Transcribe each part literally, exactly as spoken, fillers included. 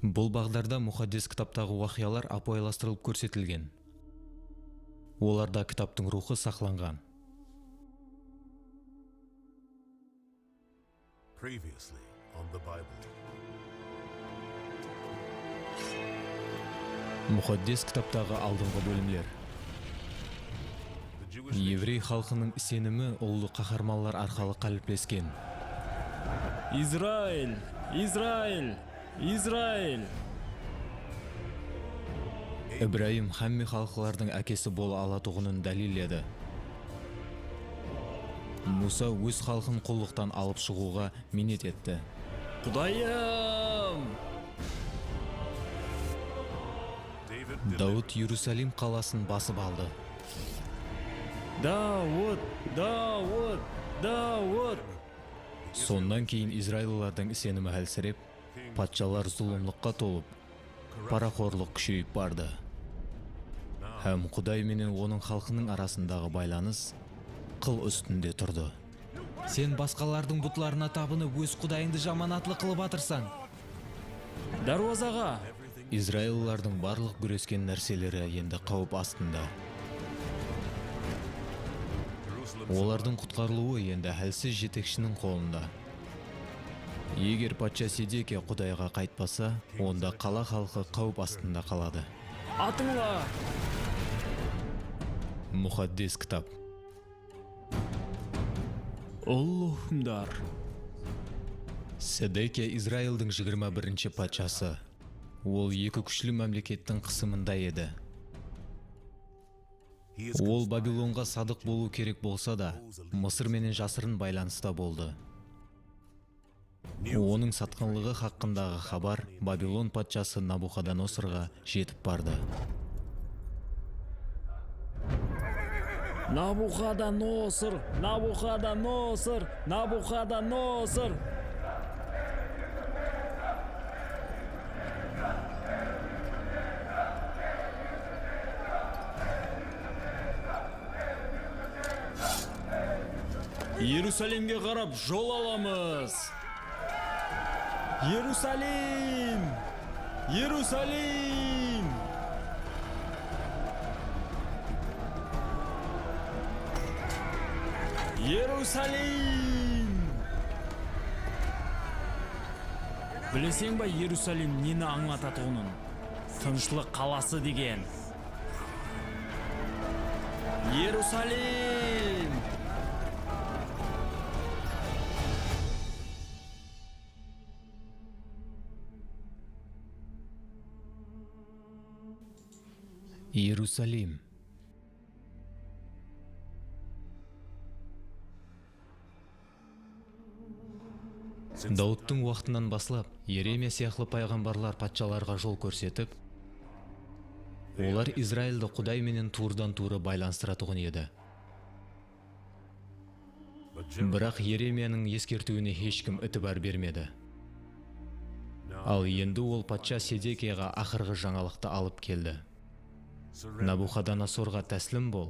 Bul baǵdarda Muqaddes Kitaptaǵı waqıyalar ápiwayılastırılıp kórsetilgen. Olarda Kitaptıń ruwxı saqlanǵan. Previously on the Bible. Muqaddes Kitaptaǵı aldınǵı bólimler. Evrey xalqınıń isenimi ullı qaharmanlar arqalı qáliplesken. Izrail! Izrail! Izrail! Ibrayım hámme xalıqlardıń ákesi bola alatuǵının dálilledi. Musa óz xalqın qullıqtan alıp shıǵıwǵa miynet etti. Qudayım! Dawıt Erusalim qalasın basıp aldı. Dawıt! Dawıt! Dawıt! Sonnan keyin izraillılardıń isenimi hálsirep, patshalar zulımlıqqa tolıp, paraxorlıq kúsheyip bardı. Hám Quday menen onıń xalqınıń arasındaǵı baylanıs qıl ústinde turdı. Sen basqalardıń butlarına tabınıp, óz Qudayıńdı jamanatlı qılıp atırsań. Dárwazaǵa! Izraillılardıń barlıq gúresken nárseleri endi qáwip astında. Olardıń qutqarılıwı endi hálsiz jetekshiniń qolında. Eger patsha Sedekiya Qudayǵa qaytpasa, onda qala xalqı qáwip astında qaladı. Atıńla! Muqaddes Kitap. Ullı húkimdar. Sedekiya Izraildiń jigirma birinshi patshası. Ol eki kúshli mámlekettiń qısımında edi. Ol Babilonǵa sadıq bolıw kerek bolsa da, Mısır menen jasırın baylanısta boldı. Onıń satqınlıǵı haqqındaǵı xabar Babilon patshası Nabuxodonosorǵa jetip bardı. Nabuxodonosor! Nabuxodonosor! Nabuxodonosor! Erusalimge qarap jol alamız. Erusalim! Erusalim! Erusalim! Bileseń ba, Erusalim neni ańlatatuǵının? Tınıshlıq qalası degen. Erusalim! Erusalim. Dawıttıń waqtınan baslap, Yeremiya sıyaqlı payǵambarlar patshalarǵa jol kórsetip, olar Izraildi Quday menen tuwrıdan-tuwrı baylanıstıratuǵın edi. Biraq Yeremiyanıń eskertiwine hesh kim itibar bermedi. Al endi ol patsha Sedekiyaǵa aqırǵı jańalıqtı alıp keldi. Nabuxodonosorǵa táslim bol,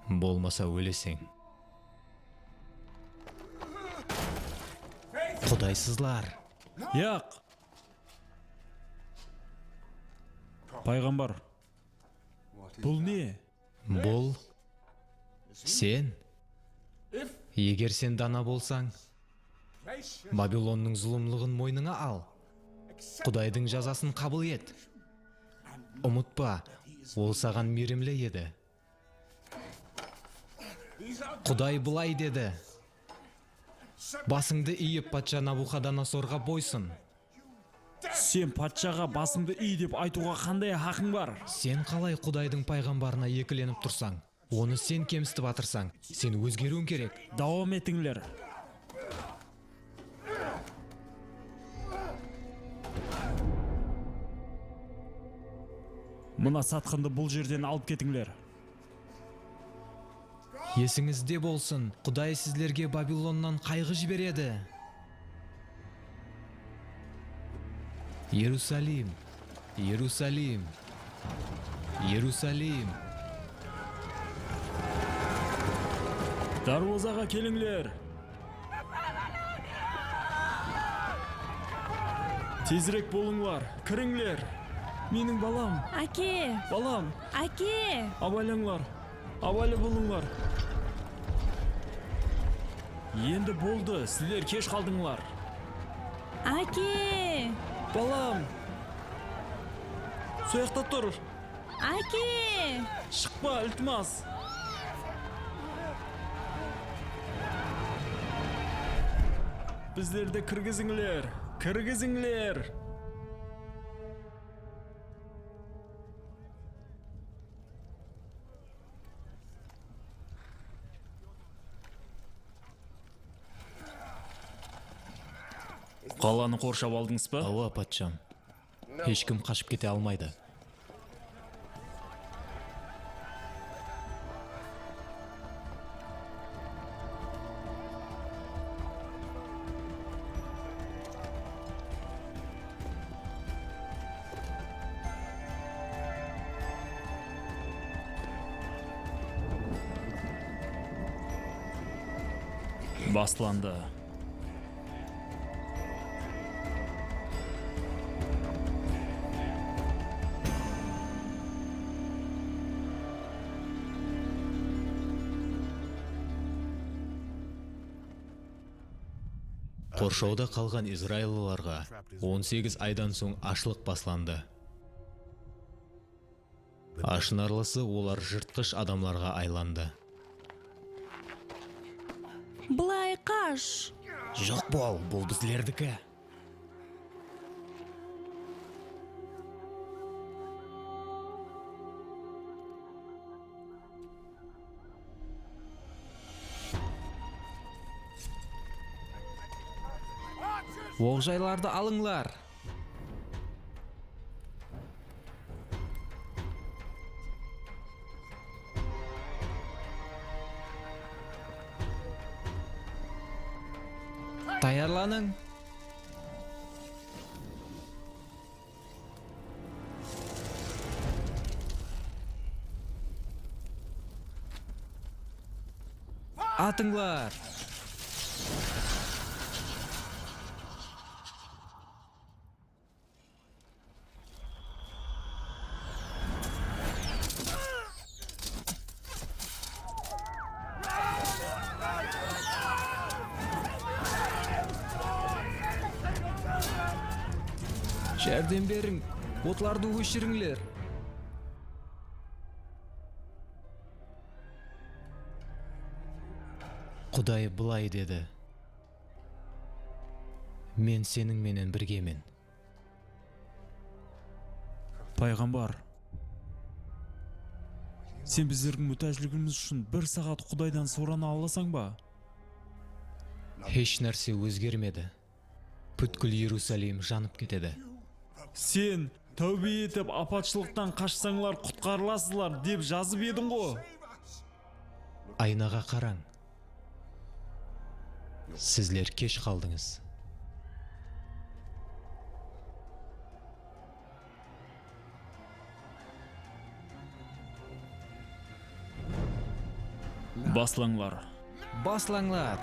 bolmasa óleseń. Qudaysızlar! Yaq! Payǵambar, bul ne? Bul sen. Eger sen dana bolsań, Babilonnıń zulımlıǵın moynıńa al. Qudaydıń jazasın qabıl et. Umıtpa, ol saǵan miyrimli edi. Quday bılay dedi: Basıńdı iyip, patsha Nabuxodonosorǵa boysın. Sen patshaǵa basıńdı iy dep aytıwǵa qanday haqıń bar? Sen qalay Qudaydıń payǵambarına ekelenip tursań? Onı sen kemsitip atırsań. Sen ózgeriwiń kerek. Dawam etińler. Mına satqındı bul jerden alıp ketińler. Esińizde bolsın, Quday sizlerge Babilonnan qayǵı jiberedi. Erusalim, Erusalim, Erusalim. Dárwazaǵa kelińler! Tezirek bolıńlar, kirińler. Meniń balam. Áke! Balam. Áke! Abaylańlar. Abaylı bolıńlar. Endi boldı, sizler kesh qaldıńlar. Áke! Balam. Soyaqta tur. Áke! Shıqpa, iltimas. Bizlerdi kirgizińler, kirgizińler. Qalanı qorshap aldıńız ba? Awa, patsham. Hesh kim qashıp kete almaydı. Baslandı. Qorshawda qalǵan izraillılarǵa on segiz aydan soń ashlıq baslandı. Ashınarlısı, olar jırtqısh adamlarǵa aylandı. Bılay qash! Joq bol, bul bizlerdiki! Oqjaylardı alıńlar! Tayarlanıń! Atıńlar! Járdem beriń, otlardı óshirińler! Quday bılay dedi: Men seniń menen birgemen. Payǵambar, sen bizlerdiń mútájligimiz ushın bir saat Qudaydan sorana alasań ba? Hesh nárse ózgermedi. Pútkil Erusalim janıp ketedi. Sen táwbe etip, apatshılıqtan qashsańlar, qutqarılasızlar, dep jazıp ediń-ǵo. Aynaǵa qarań. Sizler kesh qaldıńız. Baslańlar. Baslańlar!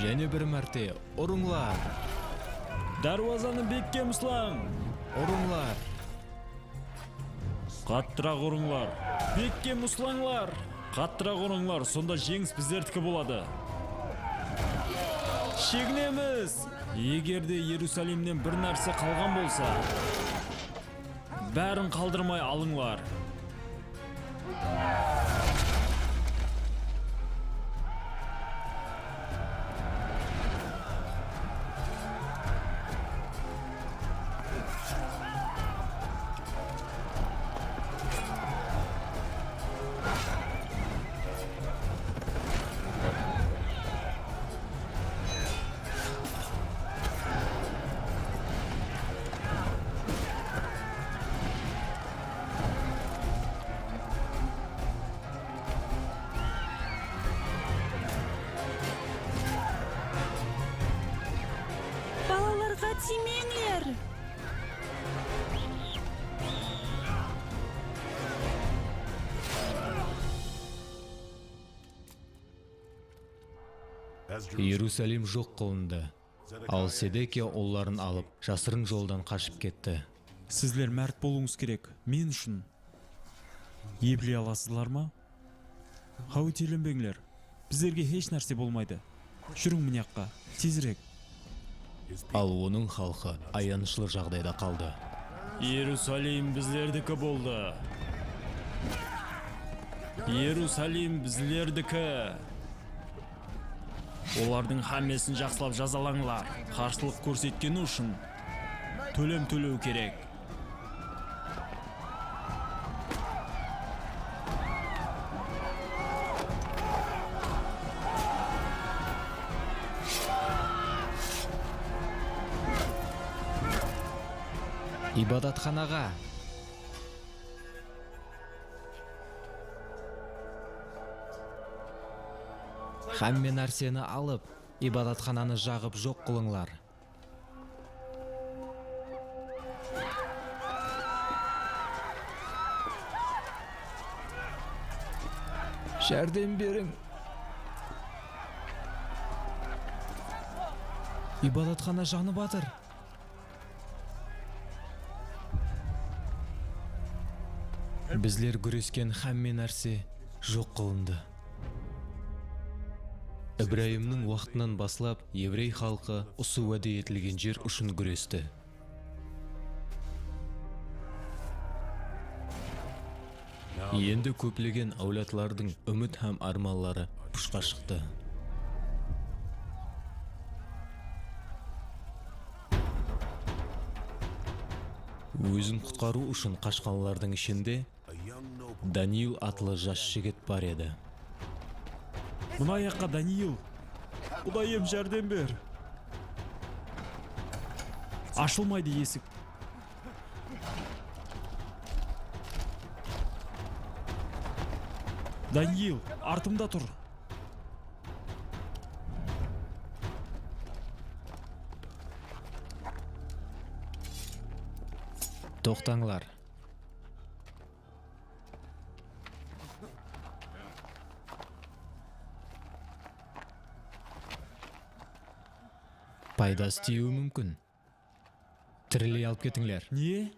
Jáne bir márte urıńlar! Dárwazanı bekkem uslań! Urıńlar! Qattıraq urıńlar! Bekkem uslańlar! Qattıraq urıńlar, sonda jeńis bizlerdiki boladı! Sheginemiz! Eger de Erusalimnen bir nárse qalǵan bolsa, bárin qaldırmay alıńlar! Balalarǵa tiymeńler! Iyerusalim joq qılındı. Al Sedekiya ulların alıp, jasırın joldan qashıp ketti. Sizler márt bolıwıńız kerek, men ushın. Epley alasızlar ma? Qáweterlenbeńler. Bizlerge hesh nárse bolmaydı. Júriń mına jaqqa, tezirek. Al onıń xalqı ayanıshlı jaǵdayda qaldı. Iyerusalim bizlerdiki boldı. Iyerusalim bizlerdiki. Olardıń hámmesin jaqsılap jazalańlar. Qarsılıq kórsetkeni ushın tólem tólew kerek. Ibadatxanaǵa! Hámme nárseni alıp, ibadatxananı jaǵıp joq qılıńlar. Járdem beriń! Ibadatxana janıp atır! Bizler gúresken hámme nárse joq qılındı. Ibrayımnıń waqtınan baslap evrey xalqı usı wáde etilgen jer ushın gúresti. Endi kóplegen áwladlardıń úmit hám ármanları pushqa shıqtı. Ózin qutqarıw ushın qashqanlardıń ishinde Daniil atlı jas jigit bar edi. Mına jaqqa, Daniil! Qudayım, járdem ber! Ashılmaydı esik. Daniil, artımda tur. Toqtańlar. Paydası tiyiwi múmkin. Tiriley alıp ketińler. Ne?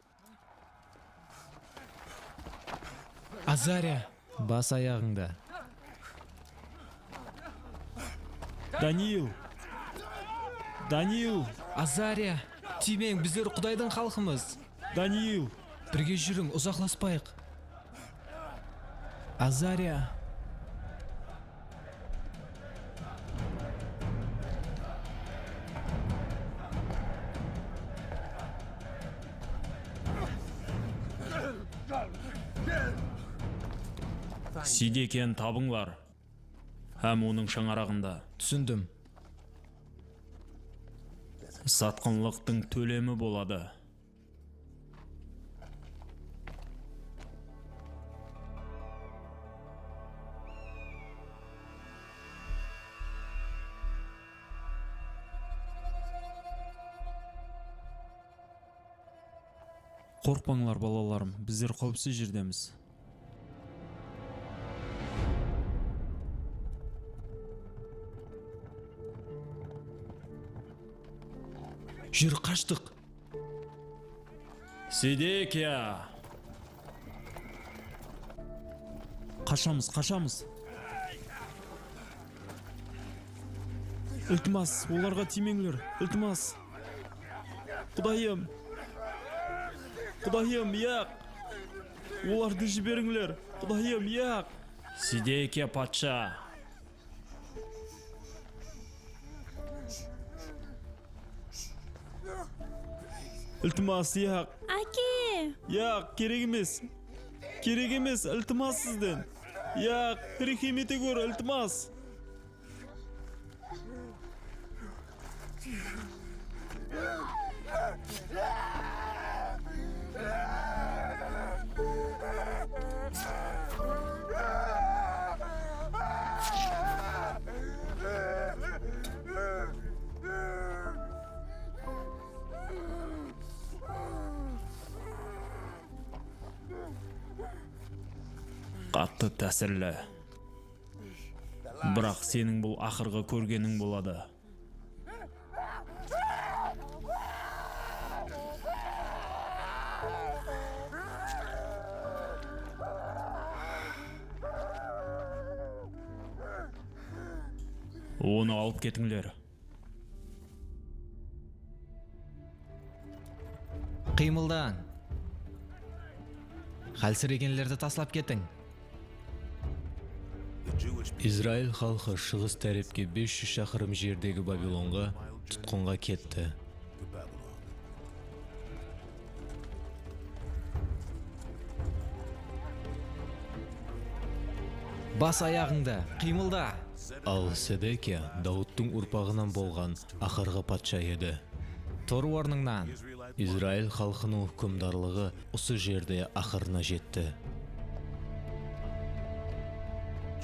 Azariya! Bas ayaǵıńda. Daniil! Daniil! Azariya! Tiymeń, bizler Qudaydıń xalqımız! Daniil! Birge júriń, uzaqlaspayıq! Azariya! Sidekiyanı tabıńlar hám onıń shańaraǵında. Túsindim. Satqınlıqtıń tólemi boladı. Qorqpańlar, balalarım, bizler qáwipsiz jerdemiz. Júr, qashtıq! Sedekiya! Qashamız, qashamız! Iltimas, olarǵa tiymeńler, iltimas! Qudayım! Qudayım, yaq! Olardı jiberińler! Qudayım, yaq! Sedekiya patsha! Iltimas, yaq! Áke! Yaq, kerek emes! Kerek emes, iltimas sizden! Yaq, rehem ete gór, iltimas! Qattı tásirli. Biraq seniń bul aqırǵı kórgeniń boladı. Onı alıp ketińler. Qıymıldań! Hálsiregenlerdi taslap ketiń! Izrail xalqı shıǵıs tárepke bes júz shaqırım jerdegi Babilonǵa tutqınǵa ketti. Bas ayaǵıńdı, qıymılda! Al Sedekiya Dawıttıń urpaǵınan bolǵan aqırǵı patsha edi. Tur ornıńnan! Izrail xalqınıń húkimdarlıǵı usı jerde aqırına jetti.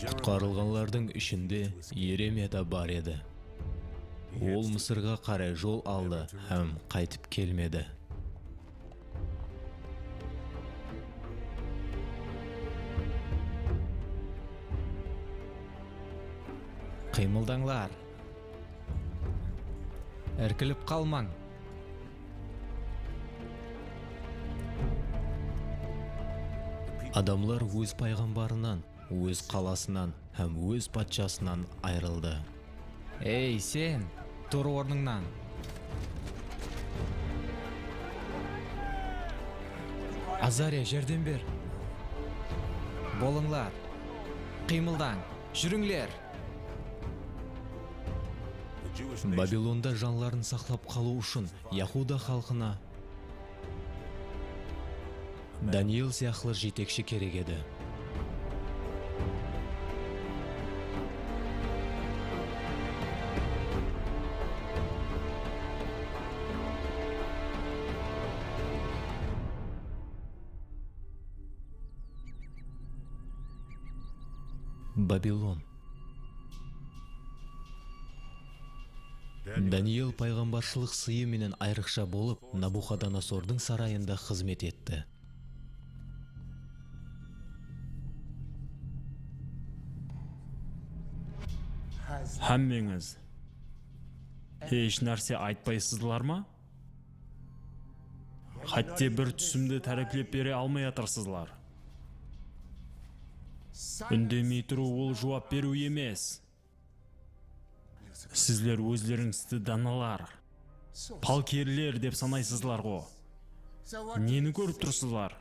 Qutqarılǵanlardıń ishinde Yeremiya da bar edi. Ol Mısırǵa qaray jol aldı hám qaytıp kelmedi. Qıymıldańlar! Irkilip qalmań! Adamlar óz payǵambarınan, óz qalasınan hám óz patshasınan ayırıldı. Ey, sen! Tur ornıńnan! Azariya, járdem ber! Bolıńlar! Qıymıldań! Júrińler! Babilonda janların saqlap qalıw ushın Yahuda xalqına Daniel sıyaqlı jetekshi kerek edi. Babilon. Daniel payǵambarshılıq sıyı menen ayrıqsha bolıp, Nabuxodonosordıń sarayında xızmet etti. Hámmeńiz hesh nárse aytpaysızlar ma? Hátte bir túsimdi táreplep bere almay atırsızlar. Úndemey turıw ol juwap beriw emes. Sizler ózlerińizdi danalar, palkerler dep sanaysızlar-ǵo. Neni kórip tursızlar?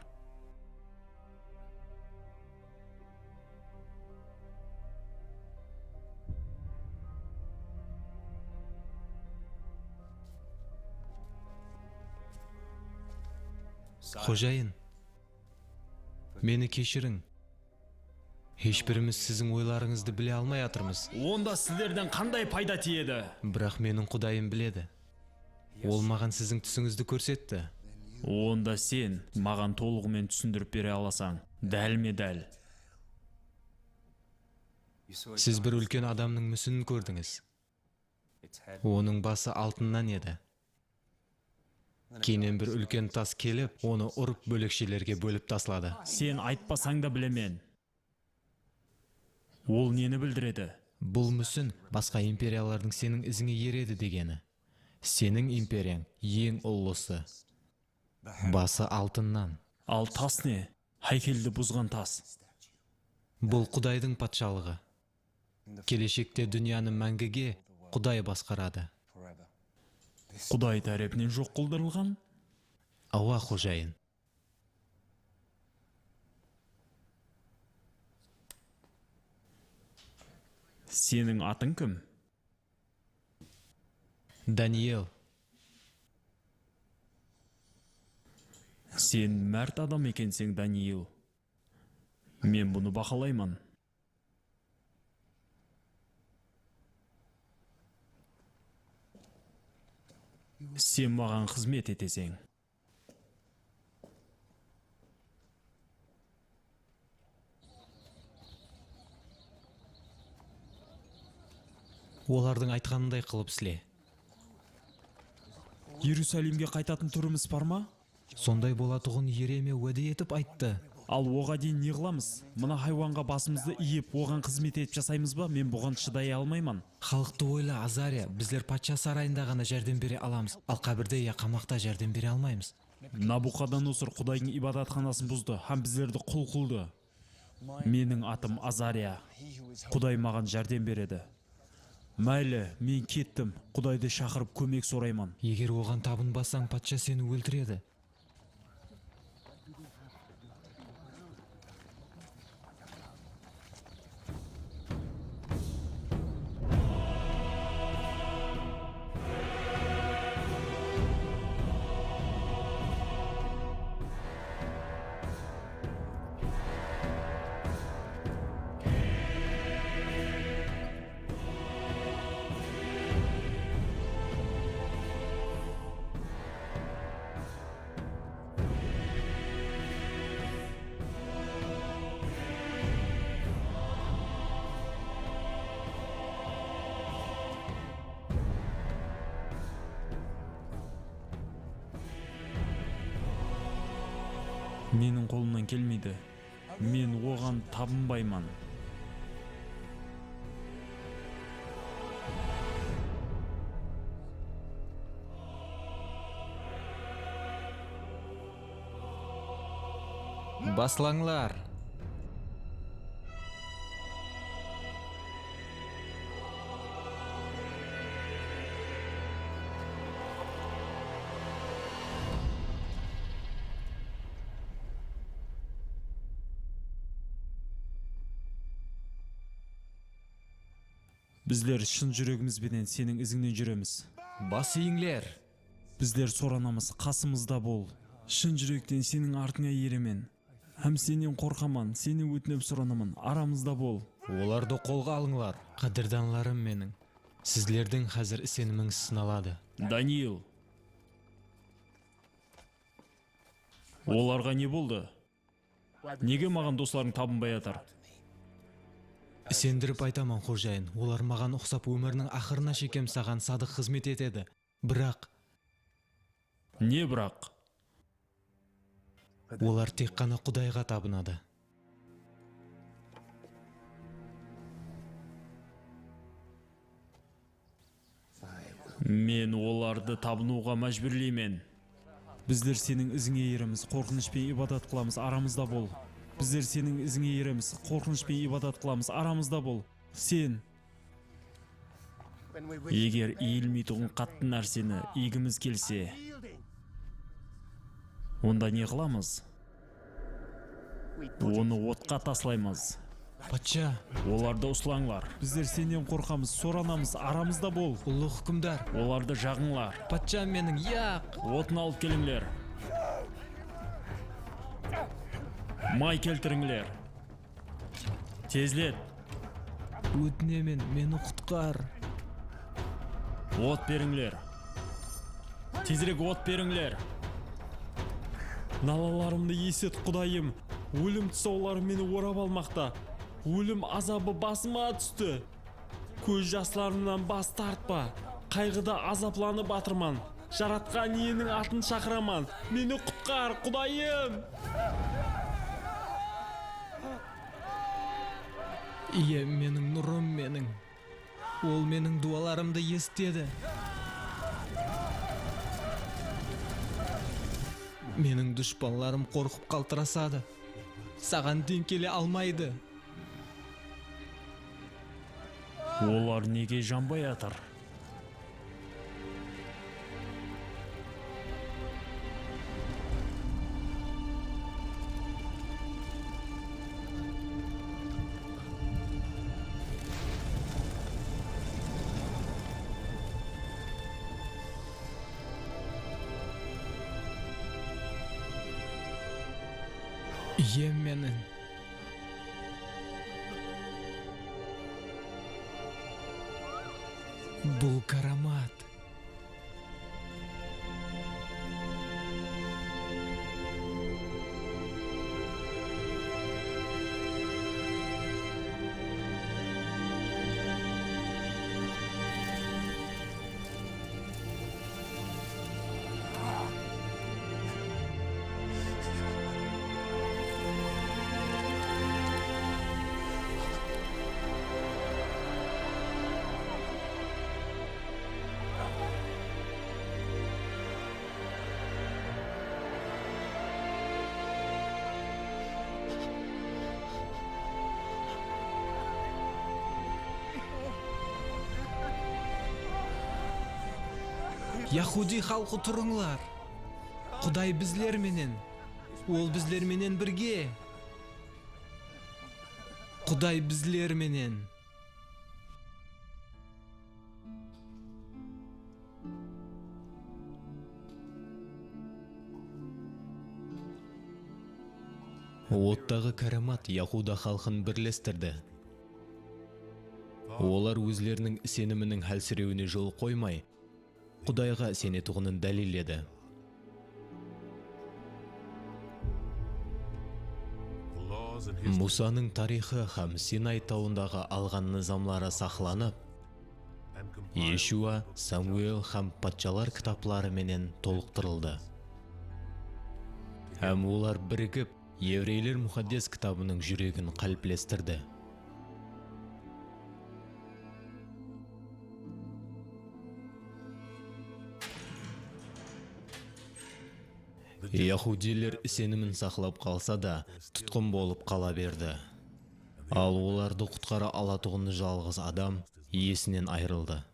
Xojayın, meni keshiriń. Hesh birimiz siziń oylarıńızdı bile almay atırmız. Onda sizlerden qanday payda tiyedi? Biraq meniń Qudayım biledi. Ol maǵan siziń túsińizdi kórsetti. Onda sen maǵan tolıǵımen túsindirip bere alasań, dálme-dál. Siz bir úlken adamnıń músinin kórdińiz. Onıń bası altınnan edi. Keyninen bir úlken tas kelip, onı urıp, bólekshelerge bólip tasladı. Sen aytpasań da bilemen. Ol neni bildiredi? Bul músin basqa imperiyalardıń seniń izińe eredi degeni. Seniń imperiyań eń ullısı. Bası altınnan. Al tas ne? Háykeldi buzǵan tas. Bul Qudaydıń patshalıǵı. Keleshekte dúnyanı máńgige Quday basqaradı. Quday tárepinen joq qıldırılǵan? Awa, xojayın. Seniń atıń kim? Daniel. Sen márt adam ekenseń, Daniel. Men bunı bahalayman. Sen maǵan xızmet eteseń. Olardıń aytqanınday qılıp isle. Erusalimge qaytatın túrimiz bar ma? Sonday bolatuǵın Yeremiya wáde etip ayttı. Al, oǵan deyin ne qılamız? Mına haywanǵa basımızdı iyip, oǵan xızmet etip jasaymız ba? Men buǵan shıday almayman. Xalıqtı oyla, Azariya. Bizler patsha sarayında ǵana járdem bere alamız, al qábirde ya qamaqta járdem bere almaymız. Nabuxodonosor Qudaydıń ibadatxanasın buzdı hám bizlerdi qul qıldı. Meniń atım Azariya. Quday maǵan járdem beredi. Máyli, men kettim. Qudaydı shaqırıp kómek sorayman. Eger oǵan tabınbasań, patsha seni óltiredi. Meniń qolımnan kelmeydi. Men oǵan tabınbayman. Baslańlar! Bizler shın júregimiz benen seniń izińnen júremiz. Bas iyińler! Bizler soranamız, qasımızda bol. Shın júrekten seniń artıńa eremen. Hám sennen qorqaman, sennen ótinip soranaman, aramızda bol. Olardı qolǵa alıńlar. Qádirdanlarım meniń, sizlerdiń házir isenimińiz sınaladı. Daniel! Olarǵa ne boldı? Nege maǵan doslarıń tabınbay atır? Isendirip aytaman, xojayın, olar maǵan uqsap ómiriniń aqırına shekem saǵan sadıq xızmet etedi. Biraq... Ne biraq? Olar tek ǵana Qudayǵa tabınadı. Men olardı tabınıwǵa májbúrleymen. Bizler seniń izińe eremiz, qorqınısh penen ibadat qılamız, aramızda bol. Bizler seniń izińe eremiz, qorqınısh penen ibadat qılamız, aramızda bol. Sen... Eger iyilmeytuǵın qattı nárseni iygimiz kelse, onda ne qılamız? Onı otqa taslaymız. Patsha! Olardı uslańlar. Bizler sennen qorqamız, soranamız, aramızda bol. Ullı húkimdar! Olardı jaǵıńlar. Patsham meniń, yaq! Otın alıp kelińler. May keltirińler. Tezlet! Ótinemen, meni qutqar! Ot berińler! Tezirek ot berińler! Nalalarımdı esit, Qudayım! Ólim tusawları meni orap almaqta. Ólim azabı basıma tústi. Kóz jaslarımnan bas tartpa. Qayǵıda azaplanıp atırman. Jaratqan Iyeniń atın shaqıraman. Meni qutqar, Qudayım! Iyem meniń, nurım meniń. Ol meniń duwalarımdı esitedi. Meniń dushpanlarım qorqıp qaltırasadı. Saǵan teń kele almaydı. Olar nege janbay atır? Iyem meniń. Bul káramat. Yahudiy xalqı, turıńlar! Quday bizler menen! Ol bizler menen birge! Quday bizler menen! Ottaǵı káramat Yahuda xalqın birlestirdi. Olar ózleriniń iseniminiń hálsirewine jol qoymay, Qudayǵa isenetuǵının dálilledi. Musanıń tariyxı hám Sinay tawındaǵı alǵan nızamları saqlanıp, Eshua, Samuel hám Patshalar kitapları menen tolıqtırıldı. Hám olar birigip, Evreyler Muqaddes Kitabınıń júregin qáliplestirdi. Yahudiyler isenimin saqlap qalsa da, tutqın bolıp qala berdi. Al olardı qutqara alatuǵın jalǵız adam esinen ayırıldı.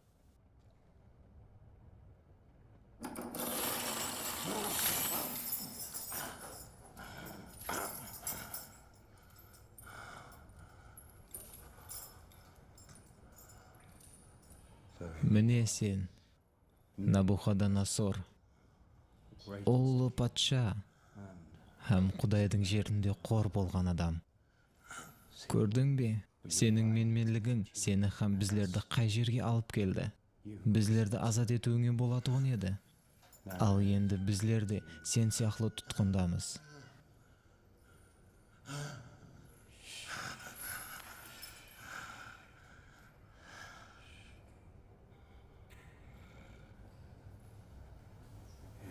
Mine sen, Nabuxodonosor, ullı patsha hám Qudaydıń jerinde qor bolǵan adam. Kórdiń be? Seniń menmenligiń seni hám bizlerdi qay jerge alıp keldi? Bizlerdi azat etiwińe bolatuǵın edi. Al endi bizler de sen sıyaqlı tutqındamız.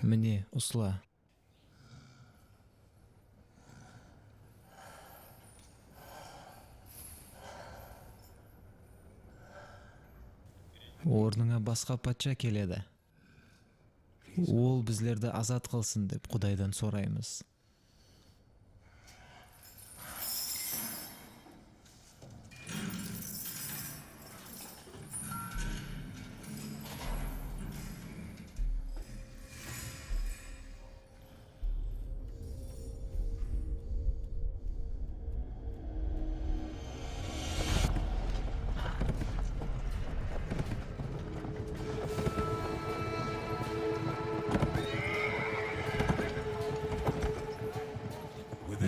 Mine, usla. Ornıńa basqa patsha keledi. Ol bizlerdi azat qılsın dep Qudaydan soraymız.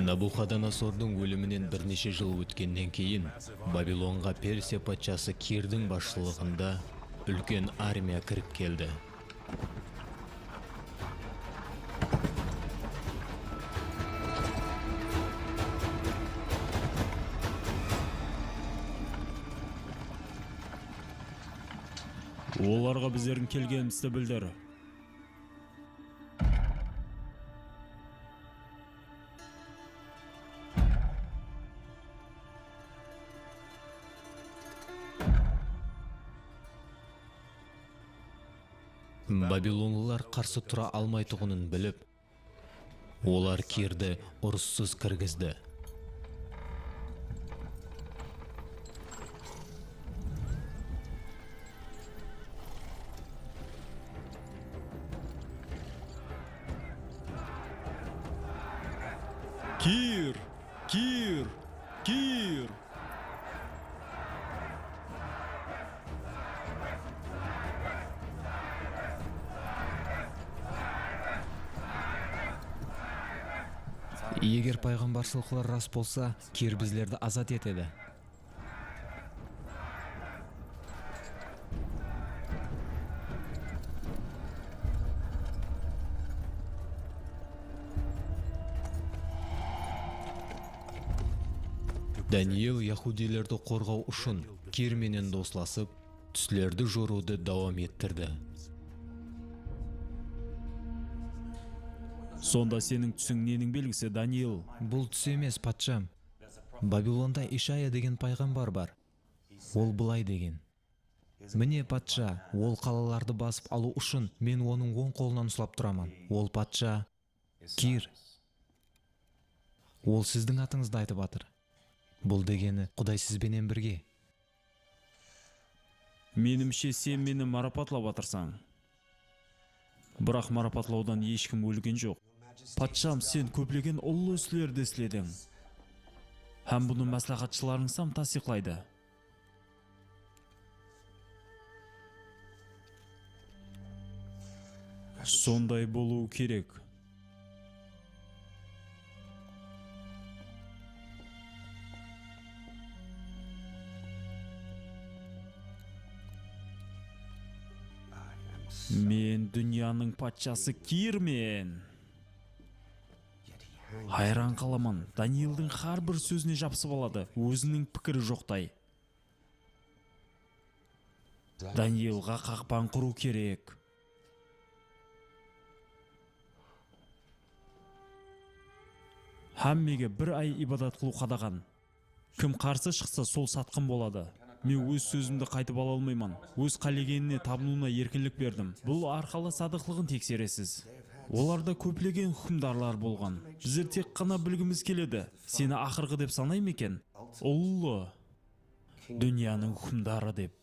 Nabuxodonosordıń óliminen bir neshe jıl ótkennen keyin, Babilonǵa Persiya patshası Kirdiń basshılıǵında úlken armiya kirip keldi. Olarǵa bizlerdiń kelgenimizdi bildir. Babilonlılar qarsı tura almaytuǵının bilip, olar Kirdi urıssız kirgizdi. Kir! Kir! Kir! Eger payǵambarshılıqlar ras bolsa, Kir bizlerdi azat etedi. Daniel yahudiylerdi qorǵaw ushın Kir menen doslasıp, túslerdi jorıwdı dawam ettirdi. Sonda seniń túsiń neniń belgisi, Daniel? Bul tús emes, patsham. Babilonda Ishaya degen payǵambar bar. Ol bılay degen: Mine, patsha, ol qalalardı basıp alıw ushın men onıń oń qolınan uslap turaman. Ol patsha, Kir. Ol sizdiń atıńızdı aytıp atır. Bul degeni, Quday siz benen birge. Menimshe, sen meni marapatlap atırsań. Biraq marapatlawdan eshkim ólgen joq. Patsham, sen kóplegen ullı islerdi islediń. Hám bunı másláhátshılarıńsam tastıyıqlaydı. Sonday bolıwı kerek. Men dúnyanıń patshası Kirmen. Hayran qalaman, Danieldiń hár bir sózine jabısıp aladı, óziniń pikiri joqtay. Danielǵa qaqpan qurıw kerek. Hámmege bir ay ibadat qılıw qadaǵan. Kim qarsı shıqsa, sol satqın boladı. Men óz sózimdi qaytıp ala almayman. Óz qálegenine tabınıwına erkinlik berdim. Bul arqalı sadıqlıǵın tekseresiz. Olarda kóplegen húkimdarlar bolǵan. Bizler tek ǵana bilgimiz keledi, seni aqırǵı dep sanay ma eken? Ullı dúnyanıń húkimdarı dep.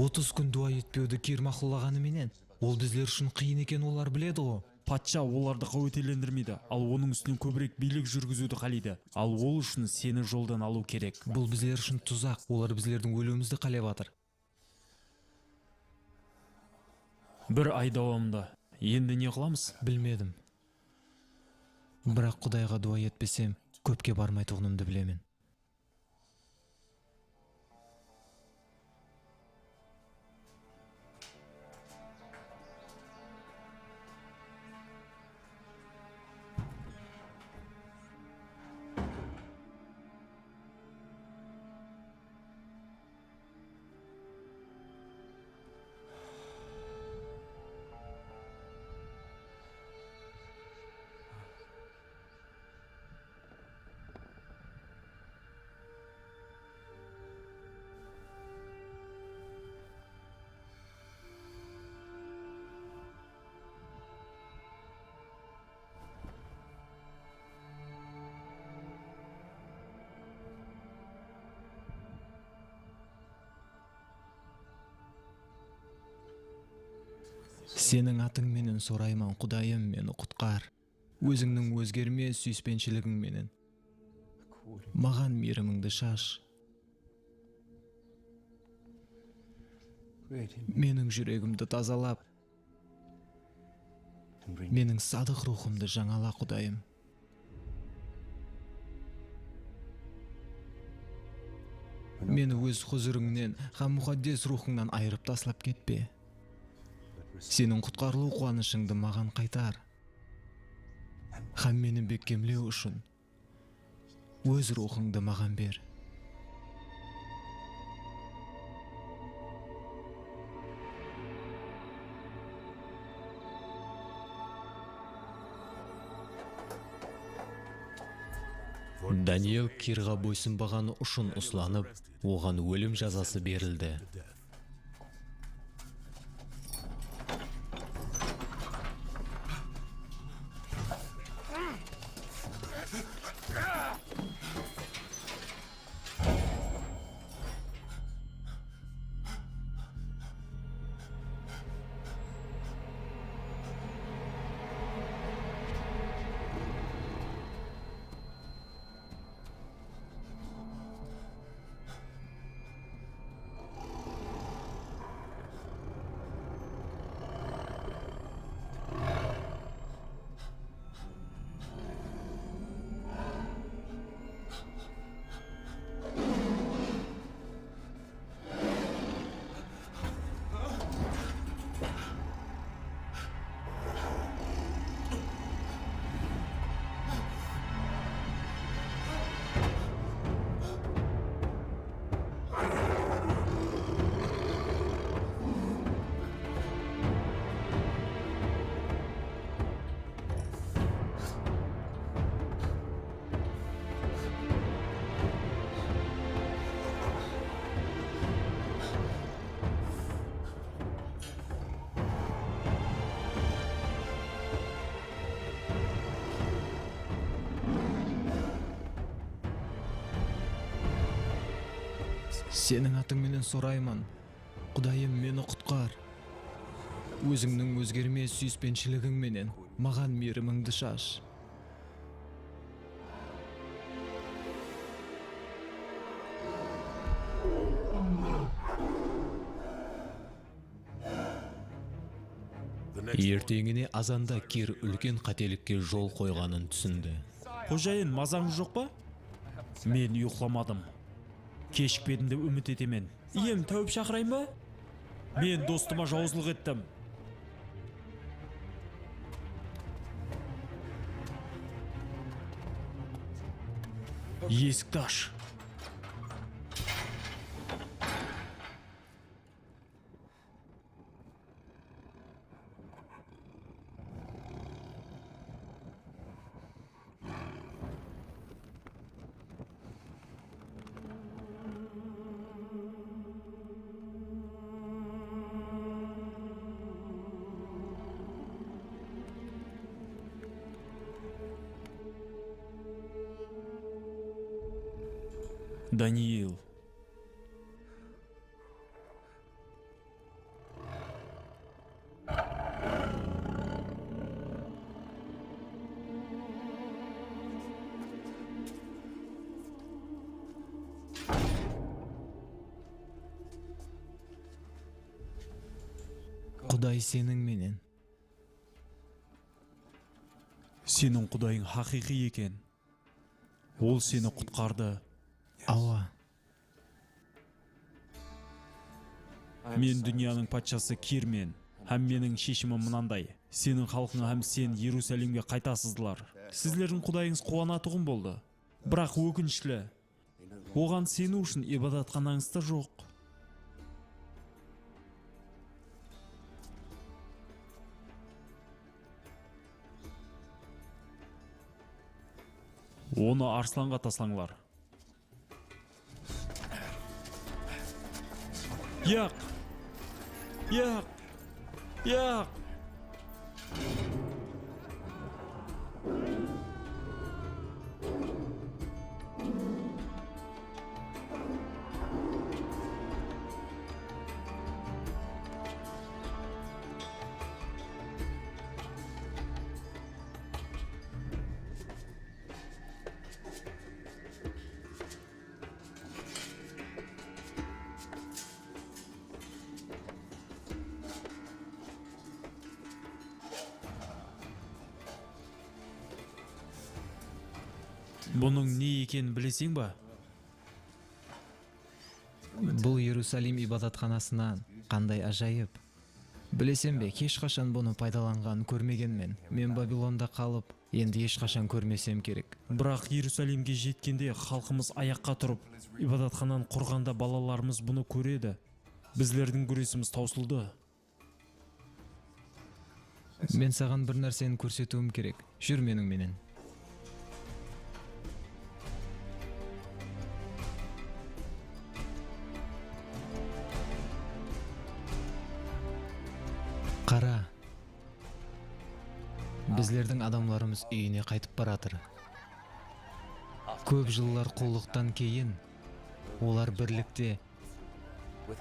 Otız kún duwa etpewdi Kir maqıllaǵanı menen, ol bizler ushın qıyın ekenin olar biledi-ǵo. Patsha olardı qáwetelendirmeydi, al onıń ústinen kóbirek biylik júrgiziwdi qáleydi. Al ol ushın seni joldan alıw kerek. Bul bizler ushın tuzaq, olar bizlerdiń óliwimizdi qálep atır. Bir ay dawamında. Endi ne qılamız? Bilmedim. Biraq Qudayǵa duwa etpesem, kópke barmaytuǵınımdı bilemen. Seniń atıń menen sorayman, Qudayım, meni qutqar. Ózińniń ózgermes súyispensiligiń menen maǵan miyrimińdi shash. Meniń júregimdi tazalap, meniń sadıq ruwxımdı jańala, Qudayım. Meni óz húzirińnen hám Muqaddes Ruwxıńnan ayırıp taslap ketpe. Seniń qutqarılıw quwanıshıńdı maǵan qaytar. Hám meni bekkemlew ushın óz ruwxıńdı maǵan ber. Daniel Kirǵa boysınbaǵanı ushın uslanıp, oǵan ólim jazası berildi. Seniń atıń menen sorayman, Qudayım, meni qutqar. Ózińniń ózgermes súyispenshiliging menen maǵan miyirimińdi shash. Erteńine azanda Kir úlken qátelikke jol qoyǵanın túsindi. Xojayın, mazańız joq pa? Men uyıqlamadım. Keshikpedim dep úmit etemen. Iyem, táwip shaqırayın ba? Men dostıma jawızlıq ettim. Esikti ash. Daniil. Quday seniń menen. Seniń Qudayıń haqıyqıy eken. Ol seni qutqardı. Awa. Men dúnyanıń patshası Kirmen, hám meniń sheshimim mınanday. Seniń xalqıń hám sen Erusalimge qaytasızlar. Sizlerdiń Qudayıńız quwanatuǵın boldı. Biraq, ókinishli, oǵan seniw ushın ibadatxanańız da joq. Onı arıslanǵa taslańlar. Yaq! Yaq! Yaq! Bunıń ne ekenin bileseń ba? Bul Erusalim ibadatxanasınan, qanday ájayıp! Bileseń be, hesh qashan bunı paydalanǵanın kórmegenmen. Men Babilonda qalıp, endi hesh qashan kórmesem kerek. Biraq Erusalimge jetkende, xalqımız ayaqqa turıp, ibadatxananı qurǵanda balalarımız bunı kóredi. Bizlerdiń gúresimiz tawsıldı. Men saǵan bir nárseni kórsetiwim kerek. Júr meniń menen. Qara, bizlerdiń adamlarımız úyine qaytıp baratır. Kóp jıllar qullıqtan keyin olar birlikte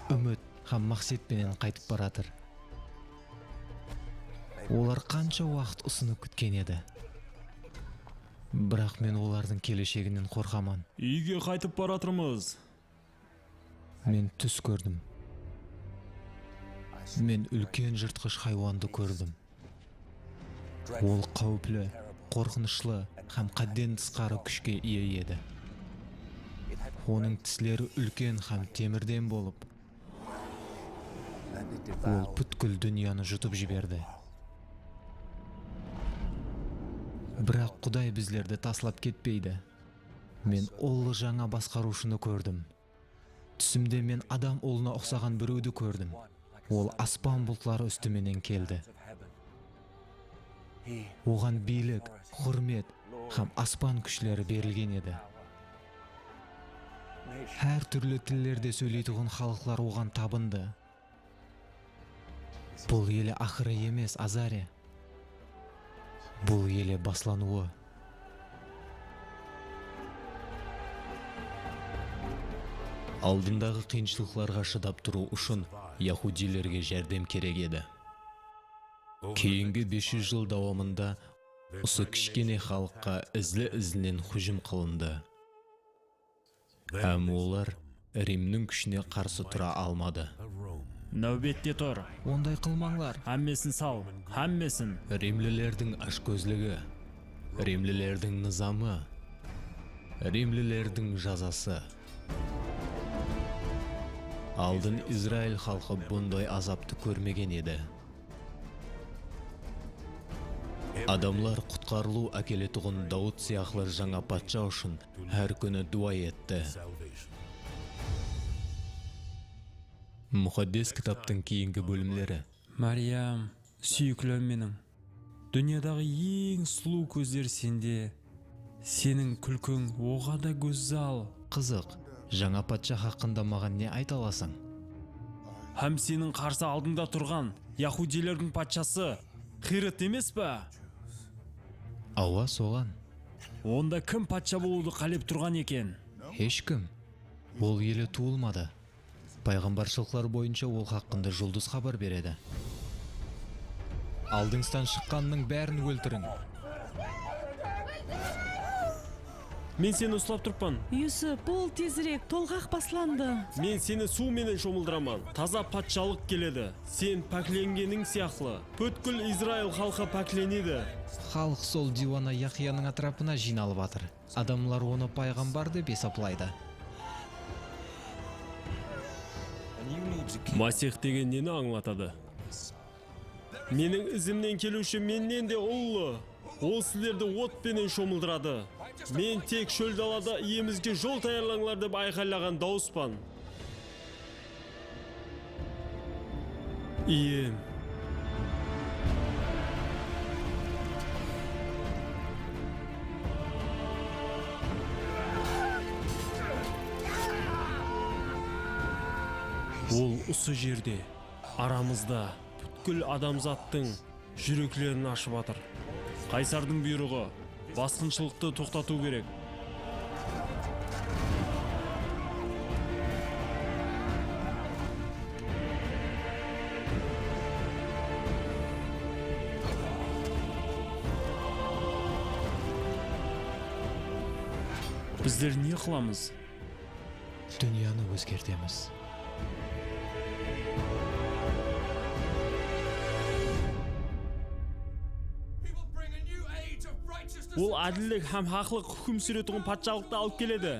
úmit hám maqset penen qaytıp baratır. Olar qansha waqıt usını kútken edi. Biraq men olardıń kelesheginen qorqaman. Úyge qaytıp baratırmız. Men tús kórdim. Men úlken jırtqısh haywandı kórdim. Ol qáwipli, qorqınıshlı hám hádden tısqarı kúshke iye edi. Onıń tisleri úlken hám temirden bolıp, ol pútkil dúnyanı jutıp jiberdi. Biraq Quday bizlerdi taslap ketpeydi. Men ullı jańa basqarıwshını kórdim. Túsimde men adam ulına uqsaǵan birewdi kórdim. Ol aspan bultları ústi menen keldi. Oǵan biylik, húrmet hám aspan kúshleri berilgen edi. Hár túrli tillerde sóyleytuǵın xalıqlar oǵan tabındı. Bul ele aqırı emes, Azariya. Bul ele baslanıwı. Aldındaǵı qıyınshılıqlarǵa shıdap turıw ushın yahudiylerge járdem kerek edi. Keyingi bes júz jıl dawamında usı kishkene xalıqqa izli-izinen hújim qılındı. Hám olar Rimniń kúshine qarsı tura almadı. Náwbette tur. Onday qılmańlar. Hámmesin sal. Hámmesin. Rimlilerdiń ashkózligi, rimlilerdiń nızamı, rimlilerdiń jazası. Aldın Izrail xalqı bunday azaptı kórmegen edi. Adamlar qutqarılıw ákeletuǵın Dawıt sıyaqlı jańa patsha ushın hár kúni duwa etti. Muqaddes Kitaptıń keyingi bólimleri. Máriyam, súyiklim meniń, dúnyadaǵı eń sulıw kózler sende. Seniń kúlkiń oǵada gózzal. Qızıq, jańa patsha haqqında maǵan ne ayta alasań? Hám seniń qarsı aldıńda turǵan yahudiylerdiń patshası Xirod emes pa? Awa, soǵan. Onda kim patsha bolıwdı qálep turǵan eken? Hesh kim. Ol ele tuwılmadı. Payǵambarshılıqlar boyınsha ol haqqında juldız xabar beredi. Aldıńızdan shıqqanınıń bárin óltiriń. Men seni uslap turıppan. Yusuf, bol tezirek, tolǵaq baslandı. Men seni suw menen shomıldıraman. Taza patshalıq keledi. Sen páklengeniń sıyaqlı, pútkil Izrail xalqı páklenedi. Xalıq sol diywana Yahyanıń átirapına jıynalıp atır. Adamlar onı payǵambar dep esaplaydı. Masih degen neni ańlatadı? Meniń izimnen keliwshi mennen de ullı. Ol sizlerdi ot penen shomıldıradı. Men tek shól dalada Iyemizge jol tayarlańlar dep ayqaylaǵan dawıspan. Iyem. Ol usı jerde, aramızda, pútkil adamzattıń júreklerin ashıp atır. Qaysardıń buyrıǵı, basqınshılıqtı toqtatıw kerek. Bizler ne qılamız? Dúnyanı ózgertemiz. Ol ádillik hám haqlıq húkim súretuǵın patshalıqtı alıp keledi.